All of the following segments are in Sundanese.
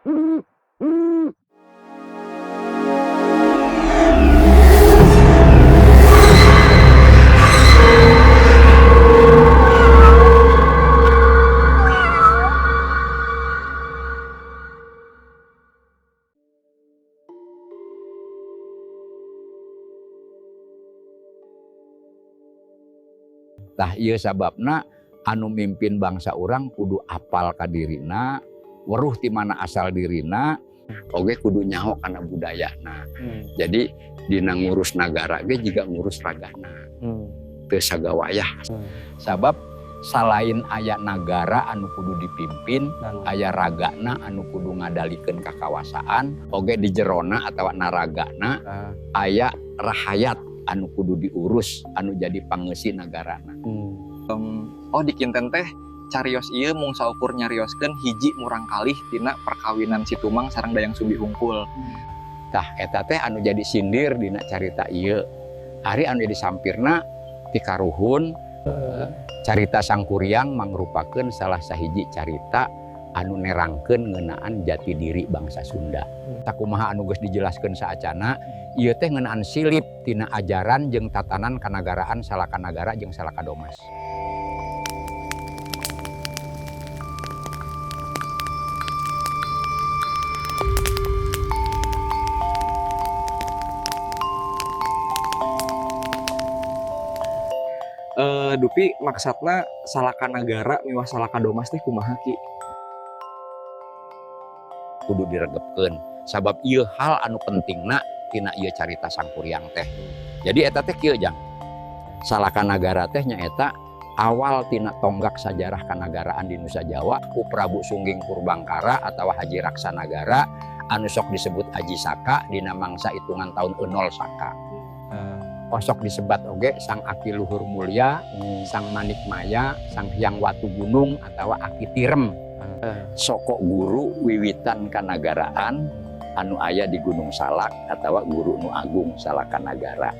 Tah ieu sababna anu mimpin bangsa urang kudu apal ka dirina, weruh ti mana asal dirina, oge kudu nyaho kana budayana. Jadi dina ngurus nagara ge jiga ngurus ragana. Teu sagawayah. Sabab salain aya nagara anu kudu dipimpin, aya ragana anu kudu ngadalikeun kakawasaan, oge di jerona atawa naragana aya rahayat anu kudu diurus anu jadi pangeusi nagarana. Oh, dikinten teh carios ieu mung saukur nyarioskeun hiji murangkalih tina perkawinan si Tumang sareng Dayang Sumbi hungkul. Tah eta teh anu jadi sindir dina carita ieu. Ari anu jadi sampirna ti karuhun, carita Sangkuriang mangrupakeun salah sahiji carita anu nerangkeun ngeunaan jati diri bangsa Sunda. Sakumaha anu geus dijelaskeun saacana, ieu teh ngeunaan silip tina ajaran jeung tatanan kanagaraan Salakanagara jeung Salakadomas. Dupi maksudna Salakanagara miwah Salakadomas teh kumaha, Ki? Kudu diregepkeun sabab ieu hal anu pentingna tina ieu carita Sangkuriang teh. Jadi eta teh kieu, Jang. Salakanagara teh nyaeta awal tina tonggak sajarah kanagaraan di Nusa Jawa ku Prabu Sungging Purbangkara atau Haji Raksanagara anu sok disebut Aji Saka dina mangsa hitungan tahun 0 Saka. Osok disebat oge Sang Aki Luhur Mulya, Sang Manik Maya, Sang Hyang Watu Gunung atau Aki Tirem. Soko guru wiwitan kanagaraan anu aya di Gunung Salak atau guru nu agung Salakanagara.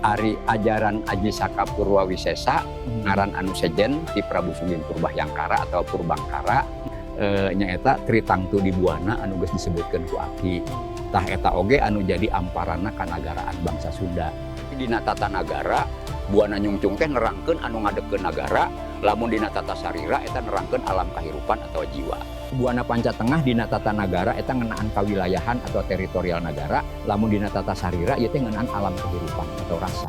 Ari ajaran Aji Saka Purwawisesa ngaran anu sejen ti Prabu Sungging Purbahyangkara atau Purbangkara, nyaeta Tritangtu di Buana anu geus disebutkeun ku Aki. Tah eta oge anu jadi amparana kanagaraan bangsa Sunda. Dina tata nagara Buana Nyungcung teh nerangkeun anu ngadegkeun nagara, lamun dina tata sarira eta nerangkeun alam kahirupan atau jiwa. Buana Panca Tengah dina tata nagara eta ngeunaan kawilayahan atau teritorial nagara, lamun dina tata sarira ieu teh ngeunaan alam kehidupan atau rasa.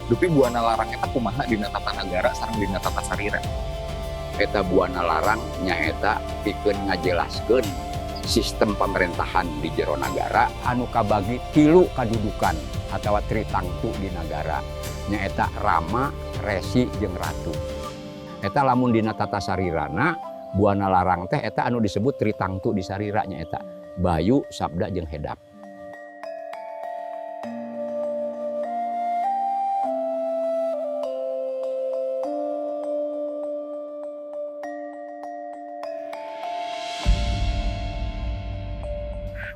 Dupi Buana Larang eta kumaha dina tata nagara sareng dina tata sarira? Eta Buana Larang nyaeta pikeun ngajelaskeun sistem pemerintahan di jero nagara anu kabagi tilu kadudukan atawa tritangtu di nagara, nyaeta Rama, Resi jeung Ratu. Eta lamun dina tata sarirana Buana Larang teh eta anu disebut tritangtu di sarira nyaeta Bayu, Sabda jeung Hedap.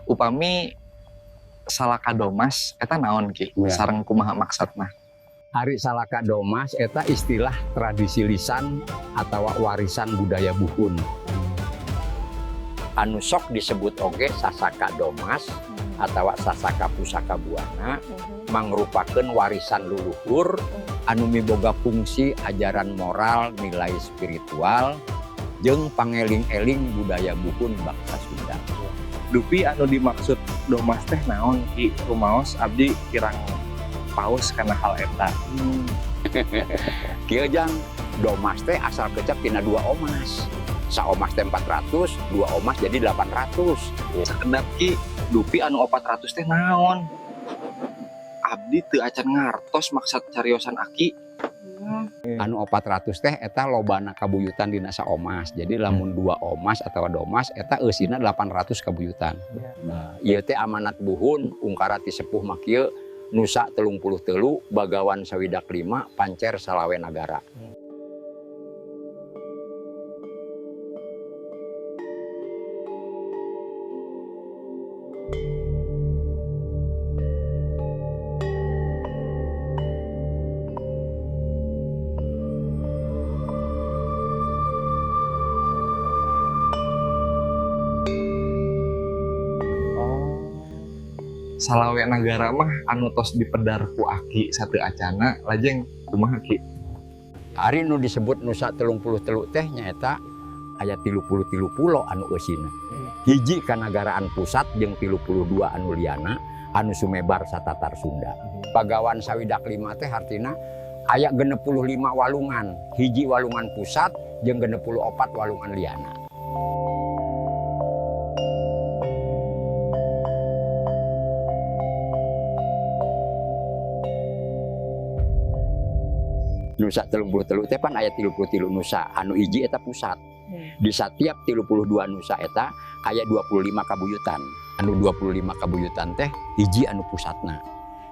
Upami Salaka Domas eta naon, Ki? Ya. Sareng kumaha maksudna? Ari Salaka Domas eta istilah tradisi lisan atau warisan budaya buhun. Anu sok disebut oge Sasaka Domas atau Sasaka Pusaka Buana mangrupakeun warisan luluhur anu miboga fungsi ajaran moral, nilai spiritual, jeung pangeling-eling budaya buhun bangsa Sunda. Dupi anu dimaksud Domas teh naon, Ki? Rumaos abdi kirang paus kana hal eta. Kieu, Jang, Domas teh asal kecap tina dua omas. Saomas teh 400, dua omas jadi 800. Sakedap, Ki, dupi anu 400 teh naon? Abdi teu acan ngartos maksud cariosan Aki. Anu 400 teh eta lobana kabuyutan dina saomas. Jadi lamun dua omas atau domas eta eusina 800 kabuyutan. Nah, ieu teh amanat buhun ungkara ti sepuh mah kieu: Nusa 33, Bagawan 65, Pancer 25 nagara. Oh. 25 nagara mah anu tos dipedar ku Aki sateuacanna lajeng kumaha, Ki? Ari nu disebut Nusa 33 teh nyaeta aya 33 pulo anu eusina. Hiji kanagaraan pusat jeung 32 anu liana anu sumebar satatar Sunda. Bagawan 65 teh hartina aya 65 walungan, hiji walungan pusat jeung 64 walungan liana. Nusa 33 teh pan aya 33 nusa, anu hiji eta pusat. Di setiap 32 nusa eta aya 25 kabuyutan. Anu 25 kabuyutan teh hiji anu pusatna.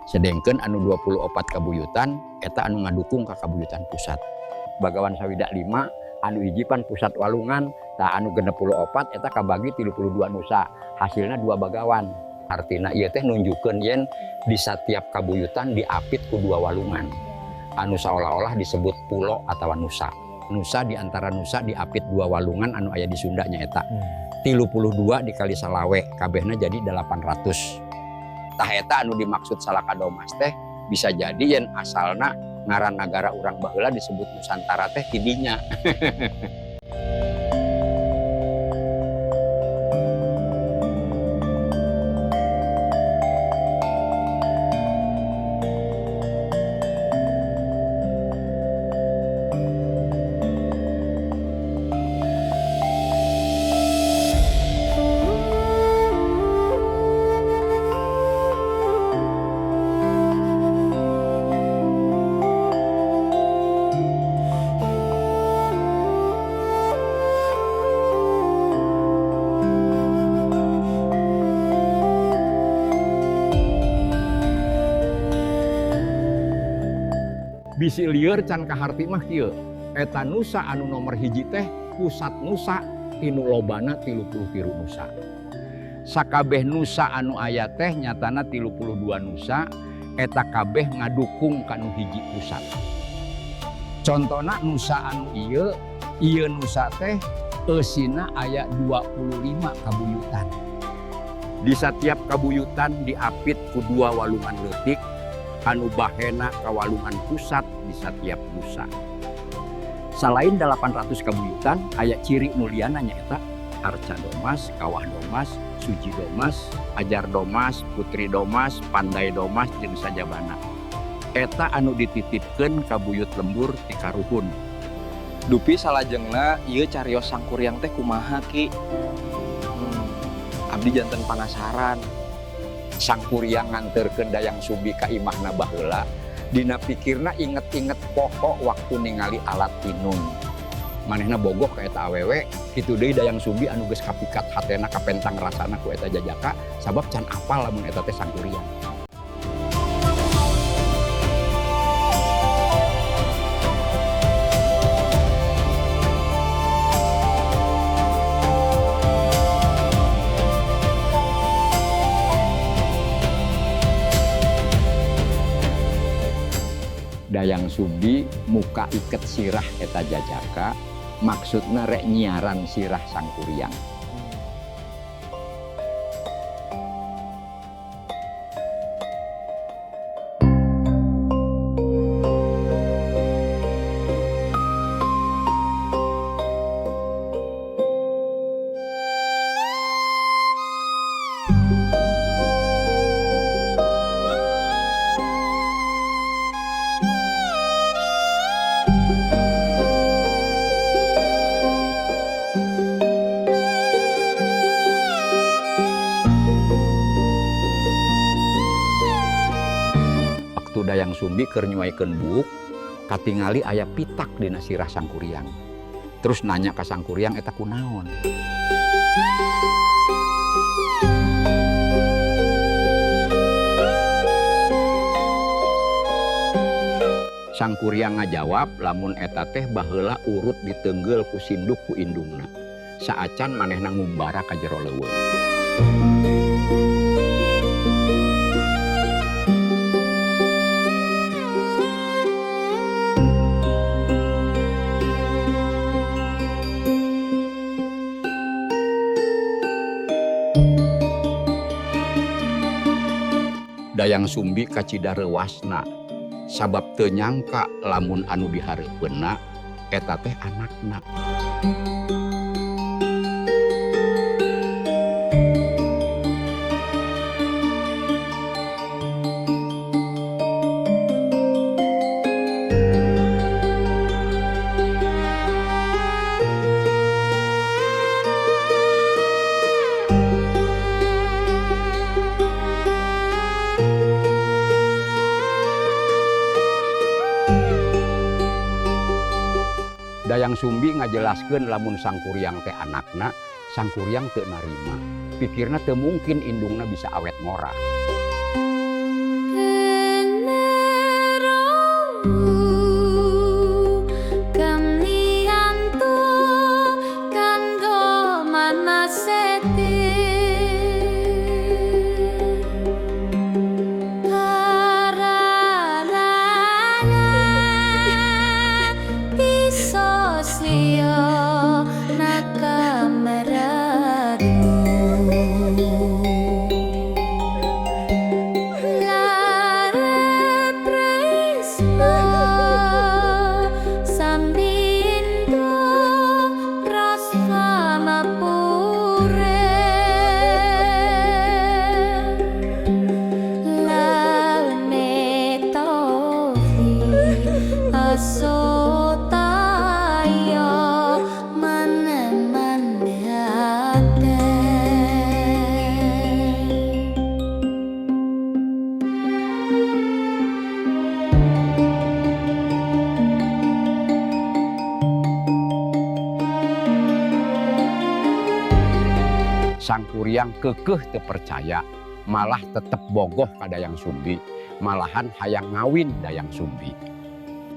Sedengkeun anu 24 kabuyutan eta anu ngadukung ka kabuyutan pusat. Bagawan 65 anu hiji pan pusat walungan, tah anu 64 eta kabagi 32 nusa, hasilna dua bagawan. Artina ieu teh nunjukkeun yen di setiap kabuyutan diapit ku dua walungan. Anu seolah-olah disebut pulo atau nusa. Nusa di antara nusa diapit dua walungan anu aya di Sunda nyaeta. 32 dikali 25 kabehna jadi 800. Tah eta anu dimaksud Salaka Domas teh bisa jadi yen asalna ngaran nagara urang baheula disebut Nusantara teh tidinya. Bisi lieur can kaharti mah kieu. Eta nusa anu nomor hiji teh pusat nusa tinu lobana 33 nusa. Sakabeh nusa anu aya teh nyatana 32 nusa eta kabeh ngadukung kanu hiji pusat. Contona nusa anu ieu, ieu nusa teh eusina aya 25 kabuyutan. Di setiap kabuyutan diapit ku dua walungan leutik anu bahena kawalungan pusat di setiap nusa. Selain 800 kabuyutan, aya ciri nuliana nyaeta Arca Domas, Kawah Domas, Suji Domas, Ajar Domas, Putri Domas, Pandai Domas, jeung sajabana. Eta anu dititipkeun ka buyut lembur ti karuhun. Dupi salajengna ieu carios Sangkuriang teh kumaha, Ki? Abdi janten panasaran. Sangkuriang nganterkeun Dayang Sumbi ka imahna baheula, dina pikirna inget-inget pokok waktu ningali alat tinun. Manehna bogoh ka eta awewe, kitu deui Dayang Sumbi anu geus kapikat hatena kapentang rasana ku eta jajaka, sabab can apal lamun eta teh Sangkuriang. Sumbi muka iket sirah eta jajaka, maksudna rek nyiaran sirah Sangkuriang. Waktu Dayang Sumbi keur nyuaikeun buuk, katingali aya pitak dina sirah Sangkuriang. Terus nanya ka Sangkuriang eta kunaon. Sangkuriang ngajawab lamun eta teh baheula urut ditenggel ku sinduk ku indungna. Saacan manehna ngumbara ka jero leuweung. Dayang Sumbi kacida reuasna sabab teu nyangka lamun anu dihareupeunna eta teh anakna. Dayang Sumbi ngajelaskeun lamun Sangkuriang teh anakna, Sangkuriang teu narima. Pikirna teu mungkin indungna bisa awet ngora. Sangkuriang kekeh teu percaya, malah tetep bogoh ka Dayang Sumbi, malahan hayang ngawin Dayang Sumbi.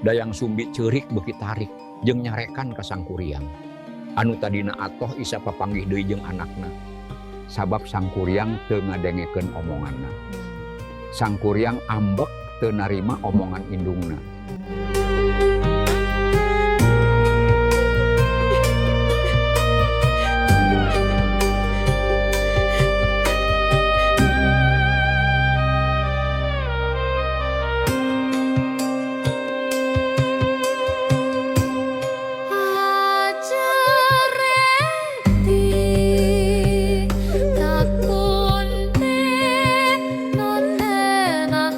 Dayang Sumbi ceurik beuki tarik jeung nyarekan ka Sangkuriang. Anu tadina atoh isa papanggih deui jeung anakna. Sabab Sangkuriang teu ngadengekeun omonganna. Sangkuriang ambek teu narima omongan indungna.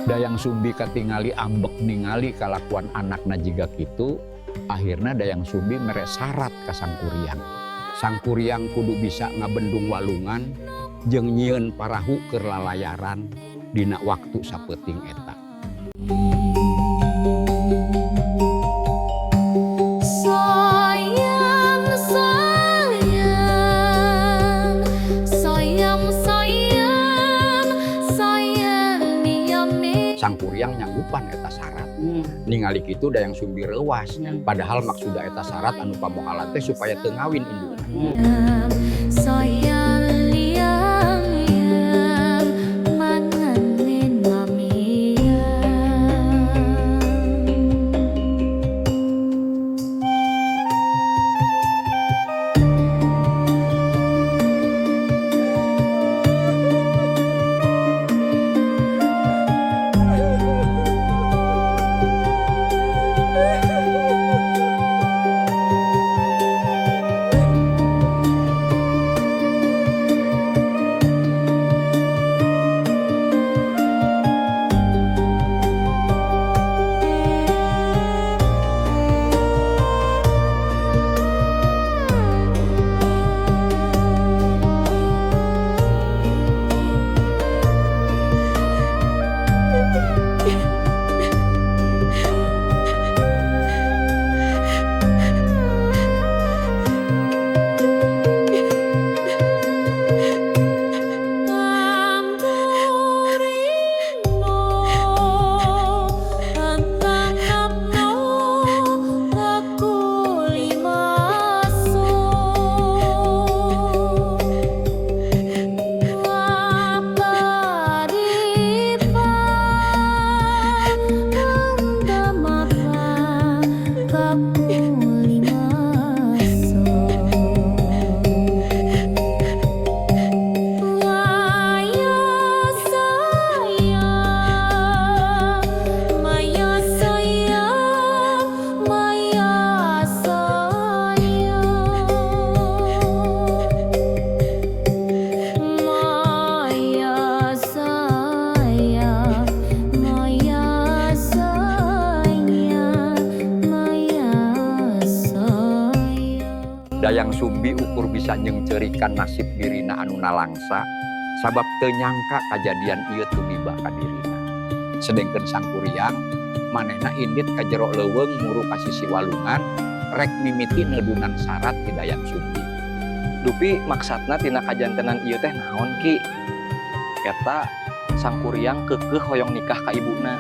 Dayang Sumbi katingali ambek ningali kalakuan anakna jiga kitu, akhirna Dayang Sumbi mere syarat ka Sangkuriang. Sangkuriang kudu bisa ngabendung walungan jeung nyieun parahu keur lalayaran dina waktu sapeuting eta. Sangkuriang nyanggupan eta syarat. Ningali kitu Dayang Sumbi reuas, padahal maksudna eta syarat anu pamohalan teh supaya teu ngawin indungna. Dayang Sumbi ukur bisa nyeungceurikan nasib dirina anu nalangsa, sabab teu nyangka kajadian ieu tumiba ka dirina. Sedengkeun Sangkuriang manehna indit ka jero leuweung, muru ka sisi walungan, rek mimiti neudunan syarat ti Dayang Sumbi. Dupi maksatna tina kajantenan ieu teh naon, Ki? Eta Sangkuriang keukeuh hoyong nikah ka ibuna.